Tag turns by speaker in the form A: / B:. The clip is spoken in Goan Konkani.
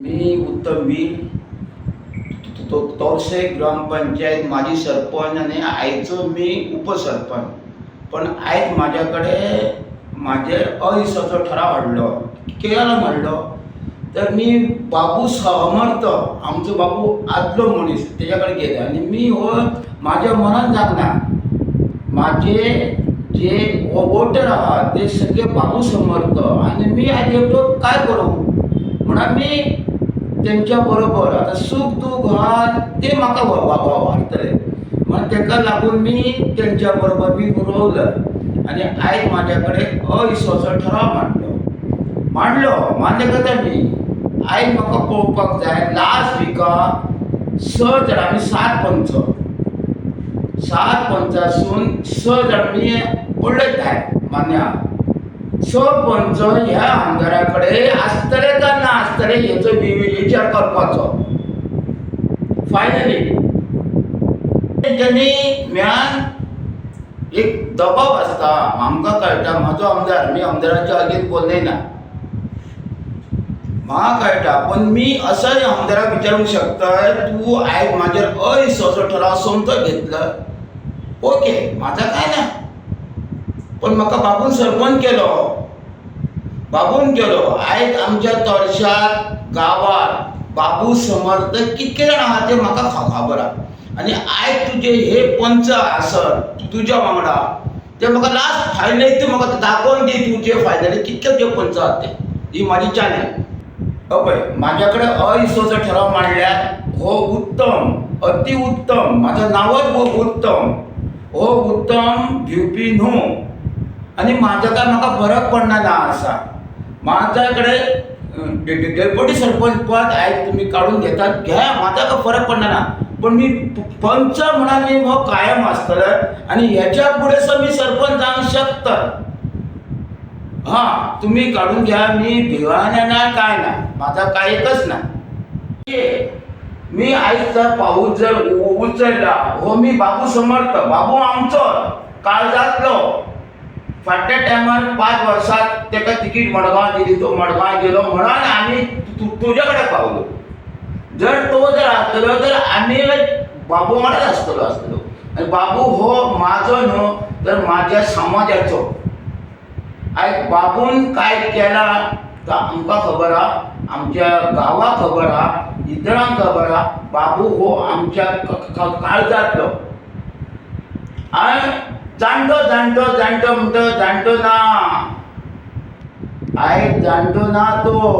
A: मी उत्तम वीर, तोरसे ग्रामपंचायत माजी सरपंच आनी आयचो मी उपसरपंच. पण आयज म्हाज्या कडेन म्हाजेर अविश्वासाचो ठराव हाडलो. कित्याक हाडलो तर मी बाबू समर्थ, आमचो बाबू आदलो मनीस, तेज्या कडेन गेले आनी मी हो म्हाज्या मनान जागना. म्हाजे जे वोटर आहा ते सगळे बाबू समर्थ आनी मी आयज एकटो काय करूं म्हणून मी तेंच्या बरोबर. आतां सूख दूख आहा ते म्हाका व्हरतले म्हणून तेका लागून मी तेंच्या बरोबर मी रोवले आनी आयज म्हाज्या कडेन अविश्वासाचो ठराव मांडलो. मांडलो, मान्य करता मी. आयज म्हाका पळोवपाक जाय, लास्ट विका स जाण, आमी सात पंच, सात पंचासून स जाण मी पडले भायर. मान्य आहा. स पंच ह्या आमदारा कडेन आसतले काय ना आसतले हेचो विचार करपाचो. फायनली तेंच्यांनी मेळान एक दबाव आसता. आमकां कळटा, म्हाजो आमदार, मी आमदाराच्या अगेन्स्ट बोलले ना, म्हाका कळटा. पण मी असंय आमदाराक विचारूंक शकता, तूं आयज म्हाजेर अविश्वासाचो ठराव सोमतो घेतलो, ओके, म्हाजा काय ना, पण म्हाका बाबून सरपंच केलो, बाबून केलो. आयज आमच्या तोरशात गांवात बाबू समर्थ कितके जाण आहा ते म्हाका खबर आहा. आनी आयज तुजे हे पंच आसत तुज्या वांगडा ते म्हाका लास्ट फायनली तूं म्हाका दाखोवन दी, तुजे फायनली कितके तुजे पंच आहात ते. ही म्हाजी चॅलेंज. पळय, म्हाज्या कडेन अविश्वासाचो ठराव मांडल्यार हो उत्तम, अति उत्तम, म्हाजें नांवच हो उत्तम. हो उत्तम भिवपी न्हू आनी म्हाजो काय म्हाका फरक पडना ना आसा. म्हाज्या कडेन डेप्युटी सरपंच पद आयज तुमी काडून घेतात, घ्या, म्हाका काय फरक पडना ना. पण मी पंच म्हणून मी हो कायम आसतले आनी हेच्या फुडें सुद्दां मी सरपंच जावंक शकता. हां, तुमी काडून घ्या, मी भिवाना ना, काय ना, म्हाजा काय एकच ना. मी आयज जर पावूस जर उचलला, हो मी बाबू समर्थ, बाबू आमचो काळजांतलो. फाटल्या टायमार 5 वर्सां तेका तिकीट मडगांव दिली, तो मडगांव गेलो म्हणून आमी तुज्या कडेन पावलो. जर तो जर आसतलो तर आमी बाबू वांगडाच आसतलो आसतलो. आनी बाबू हो म्हाजो न्हू तर म्हाज्या समाजाचो. आयज बाबून काय केलां तो आमकां खबर आहा, आमच्या गांवाक खबर आहा, इतरांक खबर आहा. बाबू हो आमच्या काळजांतलो. आनी जाणटो जाणटो जाणटो म्हणटा, जाणटो ना, आयज जाणटो ना तो.